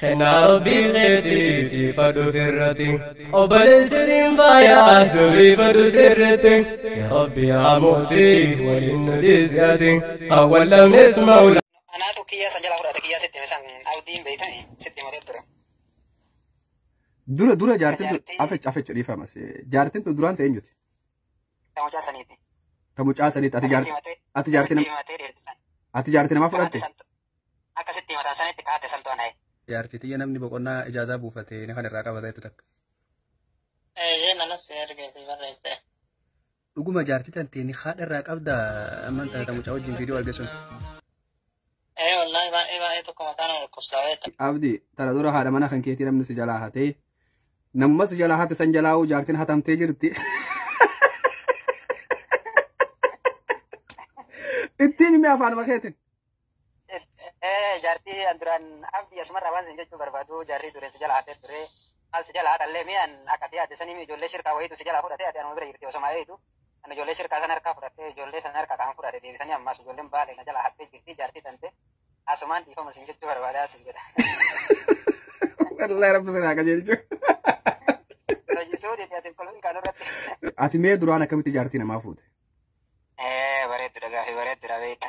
Kennaa Rabbii keetiiti fadhu firratti. Obboleessi faaya jabeeffadhu sirritti. Yaa Rabbi yaa mootii waliin nu dhiisi ati. Kan lamnes mawla. Anaatu kiyyaa san jalaa fudhate, kiyyaa sitti hime san, Abdiin beeytami sitti himatee ture. Dura dura jaartiin tun afech afech dhiifama. Jaartiin tun duraan ta'e eenyuti? Ta mucaa saniiti. Ta mucaa saniiti. Ati jaartii ati jaartii Sitti nama himatee dheertisan. Ati jaartii namaa fudhatte? Akkasitti himatan sanitti kaate santu anaaye. Jaartii tiyya namni boqonnaa ijaazaa buufate ni kan irraa qabata jettu takka. Eeyyee, nanas ergeeti barreesse. Dhuguma jaartii tantee ni haadha irraa qabda amman tana mucaa wajjin viidiyoo arge sun? Ee, wallaahi baay'ee baay'ee tokko mataa nama dhukkubsaa beekta. Abdi, tana dura haadha mana kan keetii namni si jalaa hatee, namuma si jalaa hate san jalaa'uu jaartiin hatamtee jirti. Ittiin himi afaanuma keetiin. Ee, jaartii an duraan, Abdii, asumarraa waan sin jechuu barbaadu, jaarrii dureen si jala hatee ture. Maal si jala hatallee mi'an akka ati yaadde sanii ijoollee shirkaa wayiitu si jalaa fudhatee, ati anuma bira jirti osoo eeyitu. Ani ijoollee shirkaa san harkaa fudhattee, ijoollee san harkaa kan fudhate deebisanii ammas ijoolleen baalee na jala hattee jirti jaartii tante. Asumaan dhiifama sin jechuu barbaadaa sin jedha. Wallaahi Rabbi sana qajeelchu. Hojii suuti ati kolfiin kan irratti. Ati mee duraan akkamitti jaartii namaa fuute? Ee, bareeddudha, gaafii bareeddudha beekta.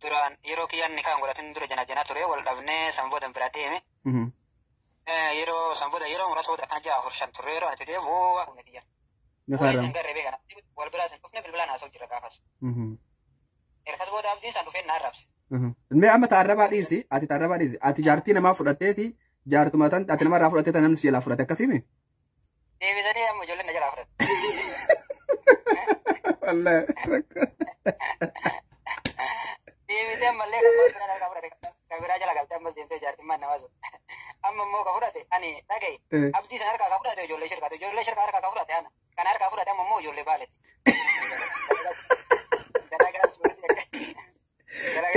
Duraan yeroo kiyyaan ni kan godhatin dura jana jana ture, wal dhabnee san booda bira deeme. Yeroo san booda, yeroo muraasa booda akkana 6, 4, 5 turre, yeroo ati deemu waa humna kiyya. Ni Wayii faarama. san garree beekana. Wal biraa sin dhufne, bilbilaan haasa'u jira gaafas. Ergas booda Abdiin san dhufee na arrabse. Mee amma taarrabaa dhiisi, ati taarrabaa dhiisi, ati jaartii namaa fudhatteeti, jaartuma tan ati namarraa fudhattee tan namni si jalaa fudhate akkasii? Deebisanii amma ijoolleen na jalaa fudhate. Wallaahi. Deebisee ammallee kan biraa harkaa fudhate, kan biraa jala galtee ammas deemtee jaartiin maan namaa sun. Amma immoo ka fudhate ani dhagaye. Abdii san harkaa ka fudhate ijoollee shirkaatu, ijoollee shirkaa harkaa ka fudhate ana. Kan harkaa fudhate amma immoo ijoollee baaleeti.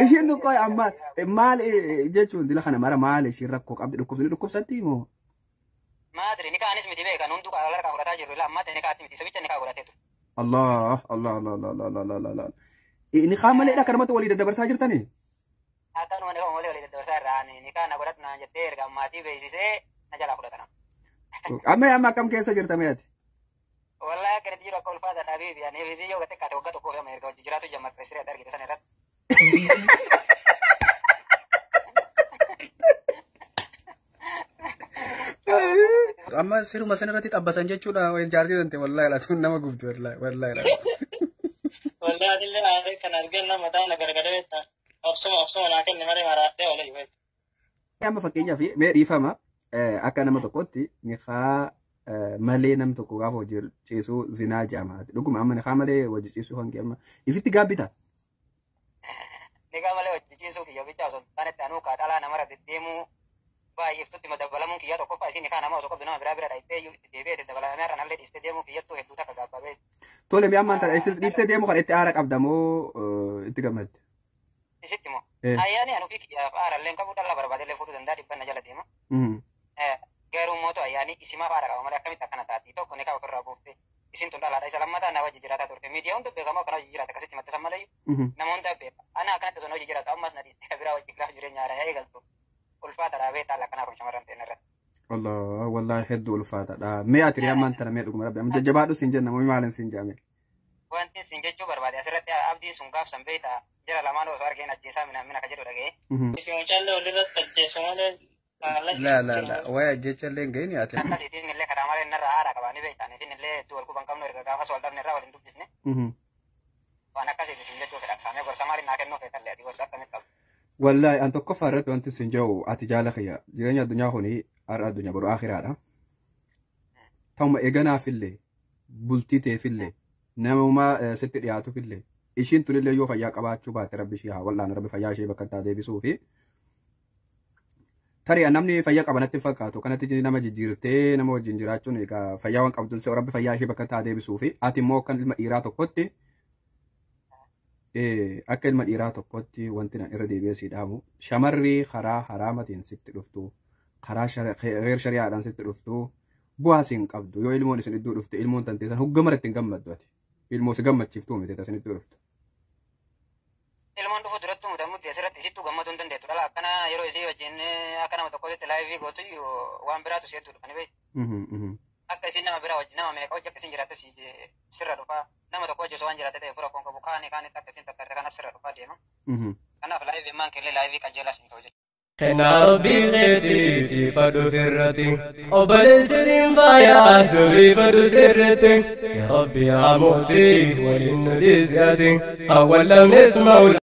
Ishiin tokko amma maal jechuun dila kana mara maal ishiin rakkoo qabdi, dhukkubsanii dhukkubsatti moo? Maatiri ni kaanis miti beekan, hunduu kan harkaa fudhataa jiru ila ammaatti ni kaatti miti sabicha ni kaa godhateetu. Allah Allah Allah Allah Allah Allah Allah Allah. Ni kaa maleedha kanumatti walii daddabarsaa jirtanii? Akkanuma ni kaa malee walii daddabarsaa irraa ani ni kaa na godhadhu naan jettee erga maatii beeksisee na jalaa fudhatan. Amma amma akkam keessa jirta mee ati? Wallahi akka itti jiru akka ulfaata dhabii ani beeksisee yoo gatte kaate waggaa tokkoof amma erga hojii jiraatu jamma siree argite san irratti. Amma siruma san irratti xabbasan jechuudha wayin jaartii tante, wallaahi laatuun nama gubdi, wallaahi wallaahi laatu. Wallahi atillee aaree kan argeen nama mataa na gargalee beekta. Obsuma obsuma naa kenni malee maraadhee olii beekta. Amma fakkeenyaaf mee dhiifama, akka nama tokkotti nikaa malee nam tokko gaafa hojii ciisuu zinaa jedhama. Dhuguma amma nikaa malee hojii ciisuu hangi amma ifitti gaabbita. Nikaa malee hojii ciisuu kiyya bichaa osoo hin taanetti anuu kaadhalaa namarra deddeemuu baay'eeftutti madabalamuun kiyya tokkoffaa, isin nikaa nama osoo qabdu nama biraa bira dhayitee itti deebi'ee itti dabalamee har'a nallee dhiistee deemuu kiyyattuu hedduu takka gaabbabee. Tole, mee ammaan tana isin dhiiftee deemu kan itti aara qabda moo itti gammadde? Isitti moo? Ayyaani anuu fi kiyyaaf aarallee hin qabu, dhala barbaadellee fuudhuu danda'a, dhibbanna jala deema. Garuu mootu ayyaani isimaaf aara qaba malee akkamitti akkana taati? Tokko nikaa ofirraa buufte, isin tun dhalaadha, isa lammataa na wajji jiraataa turte, miidiyaa hunda beekamoo akkana hojii jiraata akkasitti maxxansan malee nama hunda beeka. Ana akkanatti osoo hojii jiraatu ammas na dhiiste biraa wajji gaaf jireenya haaraa eegaltu ulfaata dhaabee taala akkanaaf shamarran ta'e irratti. Allah, wallahi hedduu ulfaataadha. Mee ati ammaan tana mee dhuguma Rabbi amma jajjabaadhu siin jenna moo maalin siin jedhame? Wanti siin jechuu barbaade asirratti, Abdiin sun gaafsan beekta jara lamaan osoo argeen ajjeesaa minaan mina ka jedhu dhaga'ee. Fi mucaallee walirratti ajjeesu malee maallaqa. La la la, wayi ajjecha illee hin gahini ati. Akkasiitiin illee karaa malee narraa haadha qabaa ni beektaan ifin illee hedduu wal quban qabnu, erga gaafas wal dhabne irraa wal hin dubbisne. Waan akkasiiti siin jechuu fedha. Kaamee gorsa maaliin naa kennuu feetallee, ati gorsa akkamitti qabdu? Wallahi an tokkoffaa irratti wanti siin jedhu, ati jaala kiyya, jireenya addunyaa kuni har'a addunyaa boru akhiraadha. Ta'uma eeganaafillee bultii ta'eefillee namummaa sitti dhiyaatuufillee ishiin tunillee yoo fayyaa qabaachuu baate Rabbi ishee haa wal'aanu, Rabbi fayyaa ishee bakka itti deebisuu fi tarii namni fayyaa qaba natti hin fakkaatu kanatti nama jijjiirtee nama wajjin jiraachuun egaa fayyaa waan qabdu Rabbi fayyaa ishee bakka itti deebisuu fi ati immoo akka ilma dhiiraa tokkotti wanti na irra deebi'ee si dhaamu, shamarri karaa haraamatiin sitti dhuftu, karaa gheer shari'aadhaan sitti dhuftu bu'aa siin qabdu. Yoo ilmoon isin iddoo dhufte, ilmoon tantee san hogga mara ittiin gammaddu, ati ilmoo si gammachiiftuu miti isin iddoo dhuftu. Ilmoon dhufu durattuu mudamuu dhufte asirratti isittuu gammaduu hin dandeettu. Dhala akkana yeroo isii wajjin akka nama tokkotti live gootu waan biraatu si hedduu dhufani beektu. Akka isin nama biraa wajjin nama meeqa hojii akka isin jiraatte sirra dhufaa, nama tokko hojii osoo waan jiraatte ta'e fura koon qabu kaani kaanitti akka isin tattarte kanas sirra dhufaa deema. Kanaaf live maan kellee live qajeelaa sin ta'u jechuudha. Kennaa Rabbii keetii fadhu firratti, obboleessi faayaa jabeeffadhu sirritti. Yaa Rabbi yaa mootii waliin nu dhiisi ati, kan wallamnes mawla.